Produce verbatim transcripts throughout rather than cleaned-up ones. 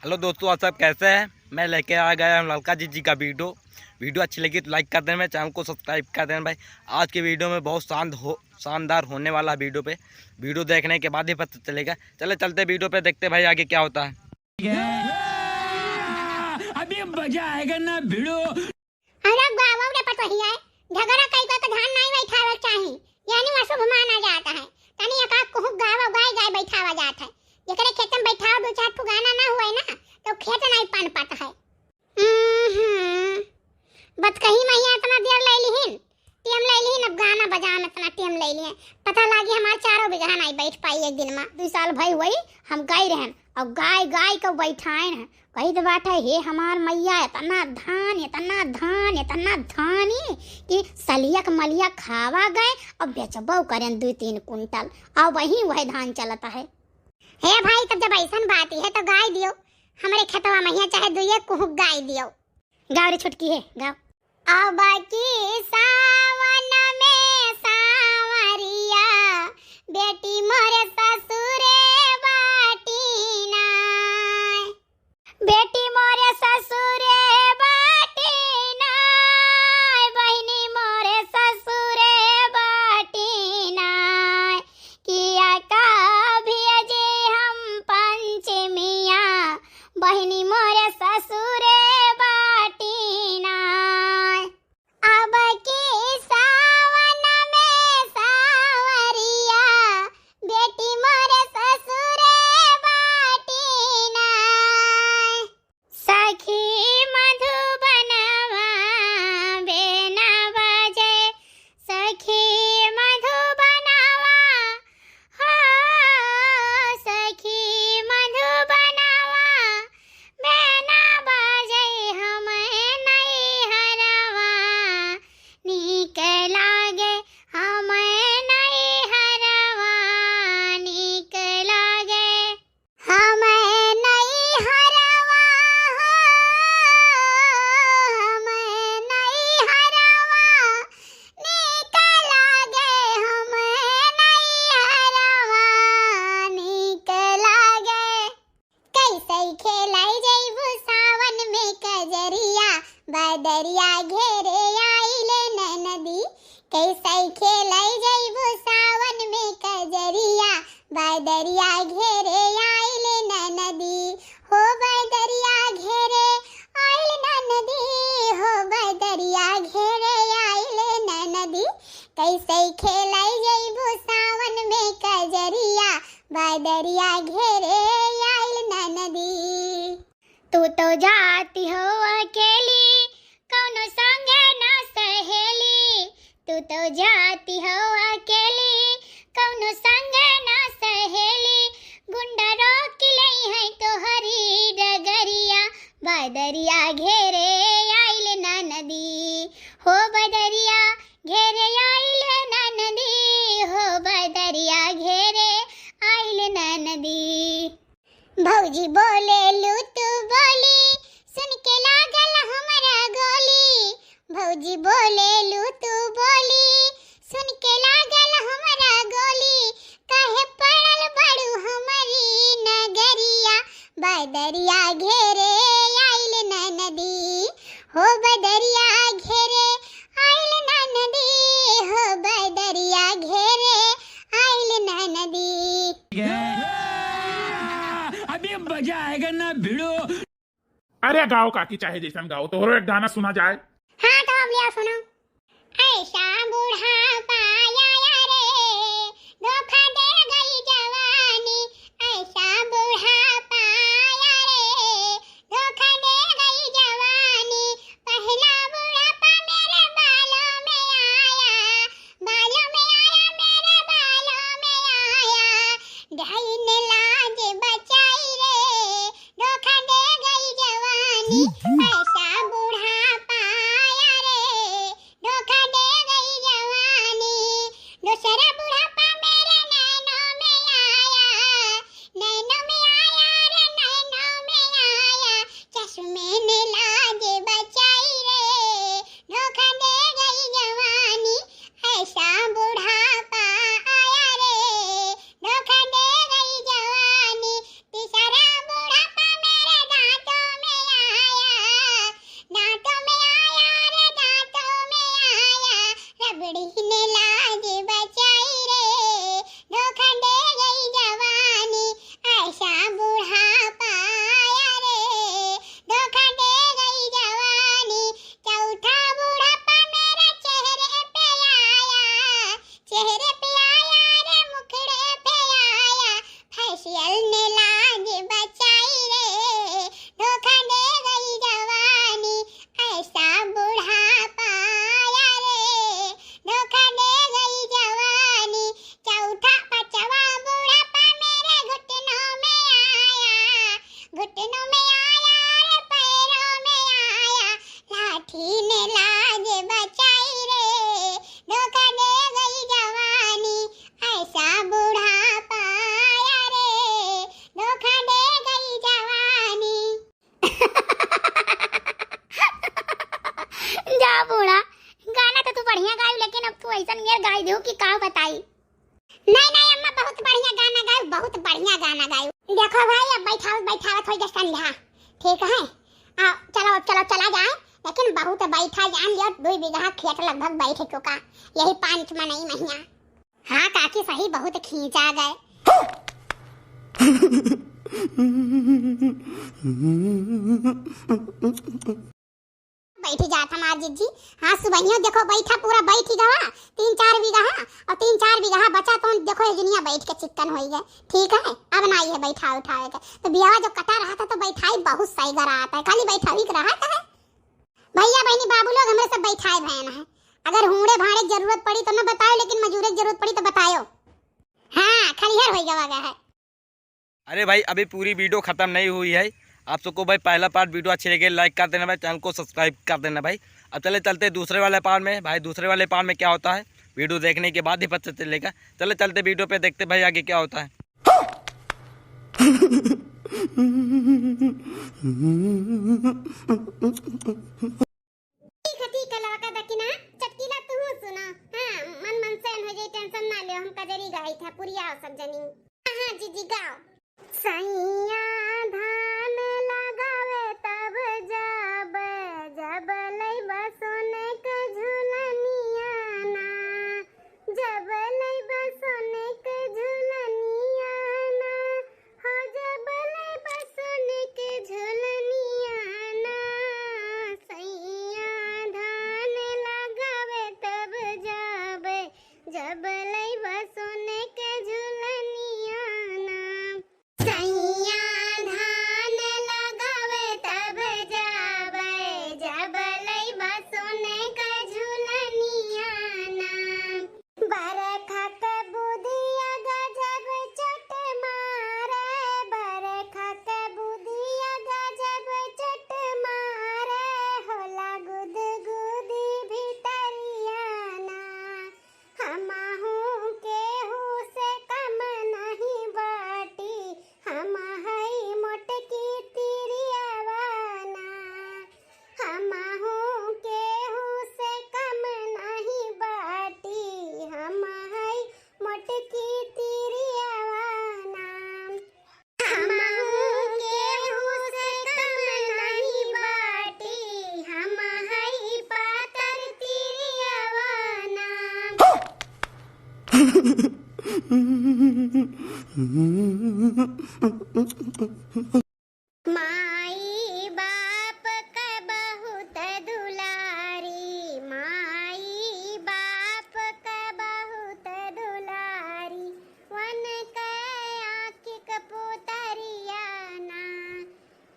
हेलो दोस्तों, आप सब कैसे हैं? मैं लेके आ गया हूँ ललका जी जी का वीडियो। वीडियो अच्छी लगी तो लाइक कर देना, मेरे चैनल को सब्सक्राइब कर देना भाई। आज के वीडियो में बहुत शांत हो, शानदार होने वाला है वीडियो पे। वीडियो देखने के बाद ही पता चलेगा। चले चलते वीडियो पे, देखते भाई आगे क्या होता है। अभी मजा आएगा ना भिड़ो। अरे गावो रे पतोहिया, झगड़ा कई के धान नाई बैठावे के चाही, यानी अशुभ माना जात है। तनी एका कुहुक गावो, गाय गाय बैठावा जात है। जेकरे खेत में बैठाओ, दो चार ठो गाना ना हुए ना, तो खेत नाई पनपत है। हम्म, बतकही मैया इतना देर ले लिहिन, टेम ले लिहिन, अब गाना बजाना इतना टेम ले लिहिन। पता लागी हमार चारों बीघा नाई बैठ पाई एक दिन में। दू साल भई हुई, हम गई रहन, और गाय गाय के बैठाए हैं। कही तो बात है, हे हमार मैया, इतना धान, इतना धान, इतना धानी कि सलिया के मलिया खावा गए और बेचबो करें दू तीन कुंटल, और वही वह धान चलता है। हे भाई, तब जब ऐसन बात ही है तो गाय दियो, हमरे खेतवा में हिया चाहे दुइये कुहुक गाय दियो। गाओ रे छोटकी है, गाओ। अब की सावन में सांवरिया, बेटी मोरे ससुरे बाटी नाय। बेटी मोरे ससुरे बाटी नाय, बहिनी मोरे ससुरे बाटी नाय। किया का भेजे हम पंचमिया, बहिनी मोरे ससुरे बाटी नाय। अब की सावन में सांवरिया, बेटी मोरे ससुरे बाटी नाय। सखी मधुबनवा बेना बजे, सखी मधुबनवा, हो सखी मधुबनवा बेना बजे, हम नैहरवा नीक लागे, हम नैहरवा नीक लागे। हम नैहरवा हो, हम नैहरवा नीक लागे, हम नैहरवा नीक लागे। कैसे खेलाई जइबू सावन में कजरिया, बदरिया घेरे आइले ननदी। कैसे खेलाई जइबू सावन में कजरिया, बदरिया घेरे आइले ननदी। हो बदरिया घेरे आइल ननदी, हो बदरिया घेरे आइल ननदी। कैसे खेलाई जइबू सावन में कजरिया, बदरिया घेरे आइल ननदी। तू तो जाती हो अकेली, कौनो संगे ना सहेली। तू तो जाती हो अकेली, कौनो संगे ना सहेली। गुंडा रोक ले है तोहरी डगरिया, बदरिया घेरे आइल ननदी। हो बदरिया घेरे आइल ननदी, हो बदरिया घेरे आइल ननदी। भौजी बोलेलू तू बोली, सुन के लागल हमरा गोली। भौजी बोलेलू तू बोली, सुन के लागल हमरा गोली। काहे पड़ल बड़ू हमरी नगरिया, बदरिया घेरे आइल ननदी। हो बदरिया घेरे आइल ननदी, हो बदरिया घेरे आइल ननदी। अभी मजा आएगा ना भिड़ो। अरे गाओ काकी, चाहे जैसन गाओ, तोहरो एक गाना सुना जाए। हाँ तो अब लिया सुनो। ऐसा बुढ़ापा आया रे, धोखा दे गई जवानी। ऐसा बुढ़ापा आया रे, धोखा दे गई जवानी। पहला बुढ़ापा मेरे बालों में आया, बालों में आया, मेरे बालों में आया। डाइन लाज बचाई रे, धोखा दे गई जवानी। ऐसा बुढ़ापा आया रे, धोखा दे गई जवानी। दूसरा बुढ़ापा मेरे नैनों में आया, नैनों में आया रे, नैनों में आया। चश्मे ने लाज बचाई रे, धोखा दे गई जवानी। ऐसा बुढ़ापा आया रे, धोखा दे गई जवानी। तीसरा बुढ़ापा मेरे पैरों में आया रे, पैरों में आया, लाठी ने लाज बचाई रे, धोखा दे गई जवानी, ऐसा बुढ़ापा आया रे, धोखा दे गई जवानी। जा बूढ़ा, गाना तो तू बढ़िया गायू, लेकिन अब तू ऐसन नियर गाई देहू कि का बताई। नहीं, नहीं अम्मा, बहुत बढ़िया गाना गायू, बहुत बढ़िया गाना गायू। देखो भाई, अब बैठावत, बैठावत होई गए संध्या, ठीक है? आ, चलो, चलो, चला जाए, लेकिन बहुत बैठा जान लियो, दुई बीघा खेत लगभग बैठ चुका, यही पाँच मनई महिया। हाँ काकी, सही बहुत खींचा गए। बैठी जात हमार जिज्जी। हाँ सुबहियो देखो बैठा, पूरा बैठी गवा, तीन चार बीघा, हाँ, और तीन चार बीघा बचा तो देखो ये दुनिया बैठ के चिक्कन होई गए। ठीक है, अब ना आई है बैठा उठावे के, तो बियाह जो कटा रहा था तो बैठाई बहुत सही गरा आता है, खाली बैठा ही रहा था। भैया बहनी बाबू लोग हमरे सब बैठाए भयन है, अगर हूड़े भाड़े के जरूरत पड़ी तो ना बतायो, लेकिन मजूरे के जरूरत पड़ी तो बतायो। हाँ खलिहर होई गवा गया है। अरे भाई, अभी पूरी वीडियो खत्म नहीं हुई है। आप सबको भाई पहला पार्ट वीडियो अच्छी लगे, लाइक कर देना भाई, चैनल को सब्सक्राइब कर देना भाई। अब चले, चलते दूसरे वाले पार्ट में। भाई दूसरे वाले पार्ट में क्या होता है, वीडियो देखने के बाद ही पता चलेगा। चले चलते वीडियो पे, देखते भाई आगे क्या होता है। ठीक है, ठीक है, लड़का दकिना, चटकीला तू सुना। हाँ, मन मन सैन हो जाई, टेंशन ना लियो, हम कजरी गाई था, पुरिया सब जनी। हाँ, हाँ, जीजी गाओ। सैया धान लगावे तब जब, जब लैबा सोने के झुलनिया ना, जब लैबा सोने के झुलनिया ना, हो जब लैबा सोने के झुलनिया ना, सैया धान लगावे तब जब, जब लैबा सोने के झुलनिया ना। सैया धान लगावे तब जाबे, जब लैबा सोने का झुलनिया ना। बरखा के बुदिया गजब चोट मारे, बरखा के बुदिया गजब चोट मारे, होला गुदगुदी भितरिया ना। हमहू केहू से कम नहीं बाटी, हम हई मोटकी तिरियावा ना। हमहू केहू से कम नहीं बाटी, हम हई मोटकी तिरियावा ना। हमहू केहू से कम नहीं बाटी, हम हई पातर तिरियावा ना। माई बाप क बहुत दुलारी, माई बाप क बहुत दुलारी, वन क आँखी क पुतरिया ना।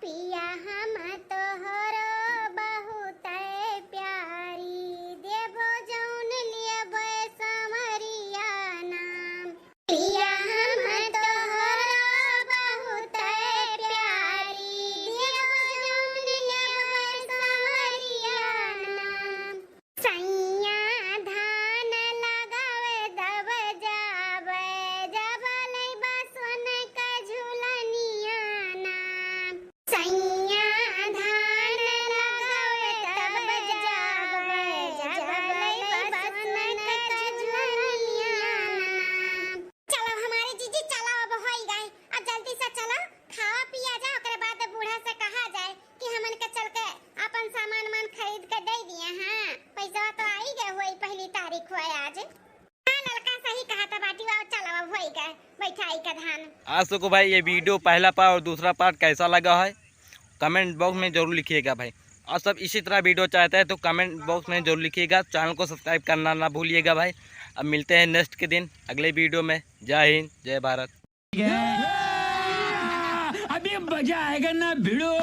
पिया हम तोहरो बहुत प्यारी, देबो जौन लियबो सांवरिया ना। पिया हम तोहरो बहुत प्यारी, देबो जौन लेबो सांवरिया ना। सैया धान लगावे दब जाबे, जब लैबा सोन का झुलनिया ना। सैया धान लगावे तब जाबे, जब लैबा सोन का झुलनिया ना। चलो हमारे जीजी, चलो अब होई गए, अब जल्दी से चलो, खावा पिया जाए, ओकरे बाद बूढ़ा से कहा जाए कि हमन के चल के अपन सामान वामान खरीद के दे दिए। हाँ, पैसा तो आई गए हुए, पहली तारीख हुआ आज। हाँ, लड़का सही कहा था बाटी, आओ चलो अब होई गए, बैठाई का धान। आज सबको भाई ये वीडियो पहला पार्ट और दूसरा पार्ट कैसा लगा है, कमेंट बॉक्स में जरूर लिखिएगा भाई। और सब इसी तरह वीडियो चाहते हैं तो कमेंट बॉक्स में जरूर लिखिएगा, चैनल को सब्सक्राइब करना ना भूलिएगा भाई। अब मिलते हैं नेक्स्ट के दिन अगले वीडियो में। जय हिंद, जय भारत। अभी मजा आएगा ना भिड़ो।